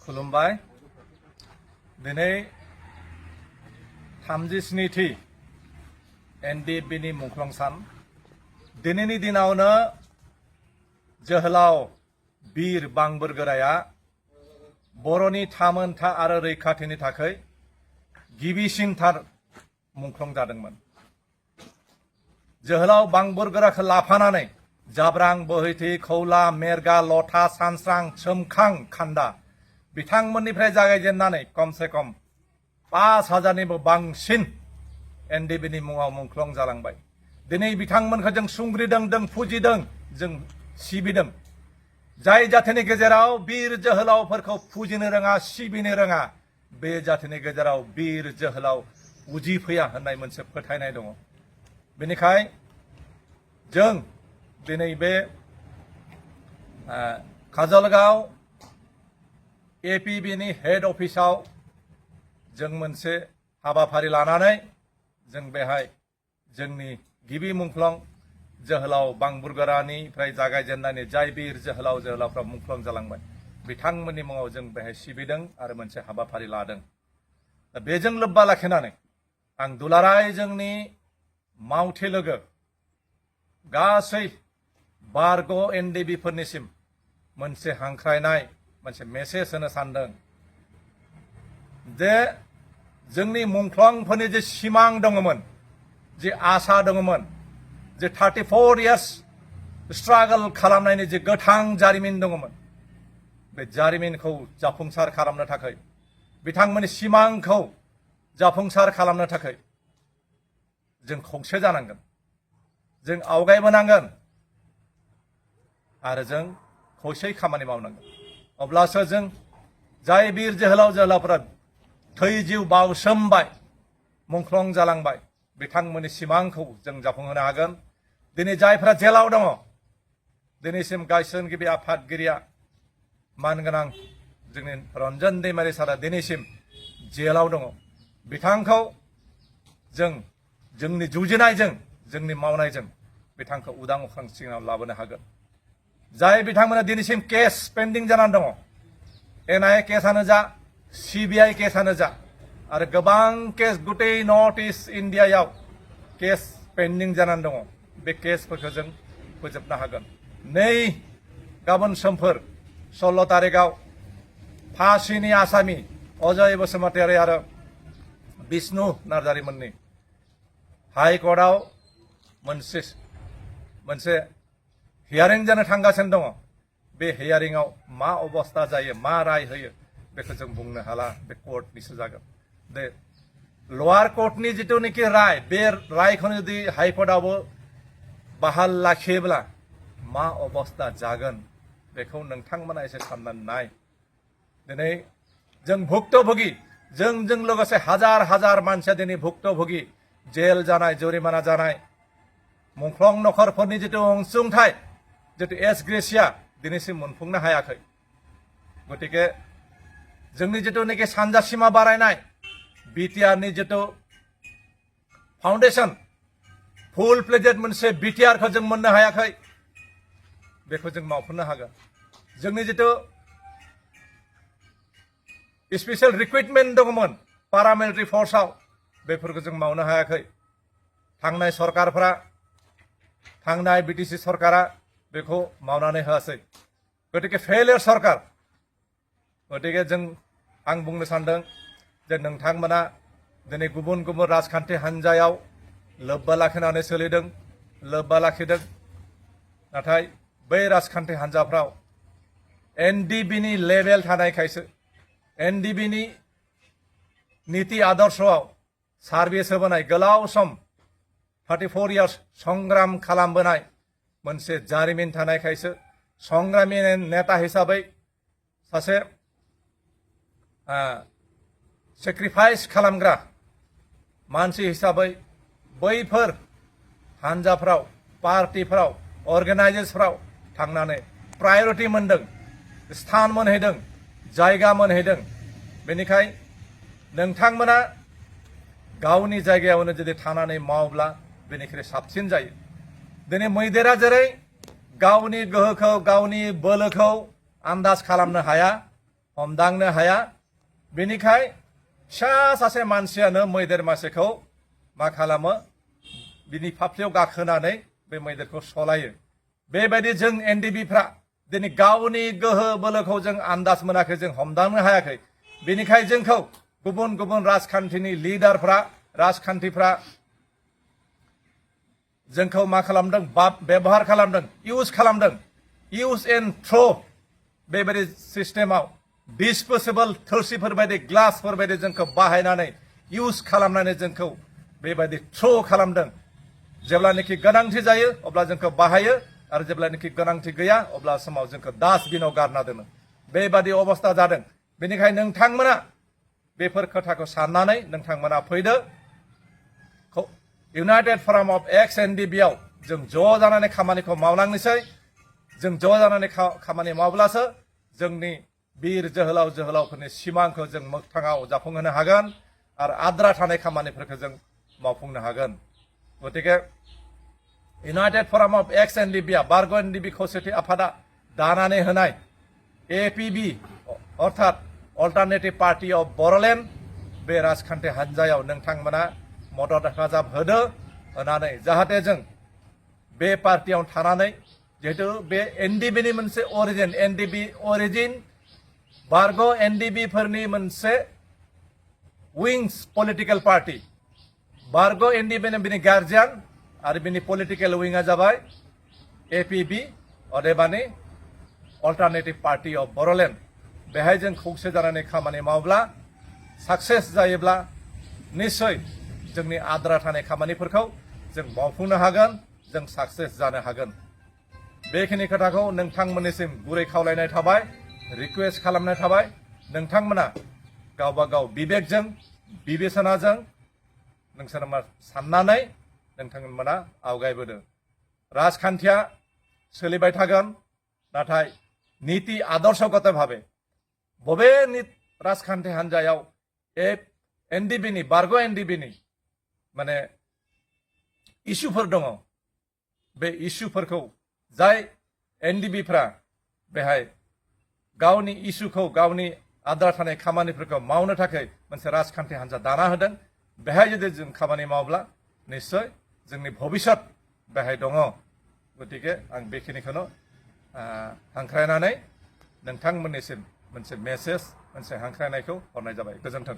खुलुमबाय दिनै 37थि एनडिएफबिनि मुंख्लं सान दिनैनि दिनावनो जोहोलाव बीर बांबोरगोराया बर'नि थामोनथा आरो रैखाथिनि थाखाय गिबिसिनथार मुंख्लं जादोंमोन। जोहोलाव बांबोरगोराखौ लाफानानै जाब्रां बोहैथि खौला मेरगा लथा सानस्रां सोमखां खान्दा बिथांमोननिफ्राय जागायजेननानै खमसे खम 5000निबो बांसिन एनडिएफबिनि मुङाव मुंख्लं जालांबाय। दिनै बिथांमोनखौ जों सुंग्रिदों जों फुजिदों जों सिबिदों। जाय जाथिनि गेजेराव बीर जोहोलावफोरखौ फुजिनो रोङा सिबिनो रोङा बे जाथिनि गेजेराव बीर जोहोलाव उजिफैया होननाय मोनसे फोथायनाय दङ। बेनिखाय जों दिनै बे काजलगाव एपिबिनि हेड अफिसाव जों मोनसे हाबाफारि लानानै जों बेहाय जोंनि गिबि मुंख्लं जोहोलाव बांबोरगोरानिफ्राय जागायजेननानै जाय बीर जोहोलावफ्रा मुंख्लं जालांबाय बिथांमोननि मुङाव जों बेहाय सिबिदों आरो मोनसे हाबाफारि लादों। बेजों लोब्बा लाखिनानै आं दुलाराय जोंनि मावथि लोगो गासै बारग' एनडिएफबिफोरनिसिम मोनसे हांख्रायनाय मोनसे मेसेज होनो सानदों जे जोंनि मुंख्लंफोरनि जे सिमां दङमोन जे आसा दङमोन जे 34 इयार्स स्ट्रागल खालामनायनि जे गोथां जारिमिन दङमोन बे जारिमिनखौ जाफुंसार खालामनो थाखाय बिथांमोननि सिमांखौ जाफुंसार खालामनो थाखाय जों खौसे जानांगोन, जों आवगायबोनांगोन आरो जों खौसेयै खामानि मावनांगोन। अब्लासो जों जाय बीर जोहोलावफोरा थै जिउ बाउसोमबाय मुंख्लं जालांबाय बिथांमोननि सिमांखौ जों जाफुंहोनो हागोन। दिनै जायफ्रा जेलाव दङ दिनैसिम गायसनगिरि आफादगिरिया मानगोनां जोंनि रन्जन दैमारि सारा दिनैसिम जेलाव दङ। बिथांखौ जों जोंनि जुजिनायजों जोंनि मावनायजों बिथांखौ उदां अख्रां सिङाव लाबोनो हागोन। जाय बिथांमोना दिनैसिम केस पेन्डिं जानानै दङ एनआइए केसआनो जा सिबिआइ केसआनो जा आरो गोबां case गुटै north east इन्डियायाव case pending जानानै दङ बे केसफोरखौ जों फोजोबनो हागोन। नै गाबोन समफोर 16 तारिखआव फासिनि आसामि अजय बसुमतारी आरो बिष्णु नार्जारिमोननि हाइकर्टआव मोनसे हियारिं जानो थांगासिनो दङ। बे हियारिंआव मा अबस्था जायो मा राय होयो बेखौ जों बुंनो हाला, बे कोर्टनिसो जागोन। बे लवार कोर्टनि जिथुनिखि राय बे रायखौनो जुदि हाइकर्टआवबो बाहाल लाखियोब्ला मा अबस्था जागोन बेखौ नोंथांमोना एसे साननानै नाय। दिनै जों भुक्तभोगि जोंजों लोगोसे हाजार हाजार मानसिया दिनै भुक्तभोगि जेल जानाय जुरिमाना जानाय मुंख्लं नखरफोरनि जिथु अनसुंथाइ जिथु एस ग्रेसिया दिनैसिम मोनफुंनो हायाखै। गतिके जोंनि जिथुनिखि सानजा सिमा बारायनाय बिटिआरनि जिथु फाउन्डेसन फुल फ्लेजेड मोनसे बिटिआरखौ जों मोननो हायाखै बेखौ जों मावफुंनो हागोन। जोंनि जिथु स्पेशल रिक्रुटमेन्ट दङमोन पारामिलिटारि फर्सआव बेफोरखौ जों मावनो हायाखै। थांनाय सरकारफ्रा थांनाय बिटिसि सरकारा बेखौ मावनानै होआसै। गतिके फेलियर सरकार। गतिके आं बुंनो सानदों जे नोंथांमोना दिनै गुबुन गुबुन राजखान्थि हान्जायाव लोब्बा लाखिनानै सोलिदों लोब्बा लाखिदों नाथाय बै राजखान्थि हान्जाफ्राव एनडिएफबिनि लेभेल थानायखायसो एनडिएफबिनि नीति आदर्शआव सार्भिस होबोनाय गोलाव सम 34 इयार्स संग्राम खालामबोनाय मोनसे जारिमिन थानायखायसो संग्रामि नेता हिसाबै सासे सेक्रिफाइस खालामग्रा मानसि हिसाबै बैफोर हान्जाफ्राव पार्टिफ्राव अर्गेनाइजेसफ्राव थांनानै प्रायरिटि मोनदों, स्थान मोनहैदों, जायगा मोनहैदों। बेनिखाय नोंथांमोना गावनि जायगायावनो जुदि थानानै मावब्ला बेनिख्रुइ साबसिन जायो। दिनै मैदेरा जेरै गावनि गोहोखौ गावनि बोलोखौ आन्दाज खालामनो हाया हमदांनो हाया बेनिखाय फिसा सासे मानसियानो मैदेर मासेखौ मा खालामो बिनि फाफ्लियाव गाखोनानै बे मैदेरखौ सलायो बेबायदि जों एनडिबिफ्रा दिनै गावनि गोहो बोलोखौ जों आन्दाज मोनाखै जों हमदांनो हायाखै बेनिखाय जोंखौ गुबुन गुबुन राजखान्थिनि लिडारफ्रा राजखान्थिफ्रा जोंखौ मा खालामदों बेबहार खालामदों इउज एन्ड थ्र बेबायदि सिस्टेमाव डिसपोजेबल थोरसिफोर बायदि ग्लासफोर बायदि जोंखौ बाहायनानै इउज खालामनानै जोंखौ बेबायदि थ्र खालामदों जेब्लानाखि गोनांथि जायो अब्ला जोंखौ बाहायो आरो जेब्लानाखि गोनांथि गैया अब्ला समाव जोंखौ डास्टबिनाव गारना दोनो बेबादि अबस्था जादों बेनिखायनो नोंथांमोना बेफोर खोथाखौ साननानै नोंथांमोना फैदो इउनाइटेड फराम अफ एक्स एनडिबि आव जों ज' जानानै खामानिखौ मावलांनोसै जों ज' जानानै खामानि मावब्लासो जोंनि बिर जोहोलाव जोहोलावफोरनि सिमांखौ जों मोगथाङाव जाफुंहोनो हागोन आरो आद्रा थानाय खामानिफोरखौ जों मावफुंनो हागोन गतिके इउनाइटेड फराम अफ एक्स एनडिबि बारग' एनडिबि खौसेथि आफादा दानानै होनाय एपिबि अर्थात अल्टारनेटिभ पार्टी अफ बर'लेण्ड बे राजखान्थि हान्जायाव नोंथांमोना मदद हेफाजाब होनानै जाहाथे जों बे पार्टियाव थानानै जिहेतु बे एनडिबिनि मोनसे अरिजिन बारग' एनडिबि फोरनि मोनसे विंस पलिटिकेल पार्टी बारग' एनडिबिनि बिनि गार्जियान आरो बिनि पलिटिकेल विंआ जाबाय एपिबि अदेबानि अल्टारनेटिभ पार्टी अफ बर'लेण्ड बेहाय जों खौसे जानानै खामानि मावब्ला साक्सेस जायोब्ला निश्चय जोंनि आद्रा थानाय खामानिफोरखौ जों मावफुंनो हागोन जों साक्सेस जानो हागोन बेखिनि खोथाखौ नोंथांमोननिसिम गुरै खावलायनाय थाबाय रिक्वेस्ट खालामनाय थाबाय नोंथांमोना गावबा गाव बिबेकजों बिबेचनाजों नोंसोर साननानै नोंथांमोना आवगायबोदो राजखान्थिया सोलिबाय थागोन नाथाय नीति आदर्शगत भावे बबे राजखान्थि हान्जायाव एनडिबिनि बारग' एनडिबिनि माने इस्युफोर दङ बे इस्युफोरखौ जाय एनडिबिफ्रा बेहाय गावनि इस्युखौ गावनि आद्रा थानाय खामानिफोरखौ मावनो थाखाय मोनसे राजखान्थि हान्जा दाना होदों बेहाय जुदि जों खामानि मावब्ला निश्चय जोंनि भबिष्यत बेहाय दङ गतिके आं बेखिनिखौनो हांख्रायनानै नोंथांमोननिसिम मोनसे मेसेज मोनसे हांख्रायनायखौ हरनाय जाबाय गोजोन्थों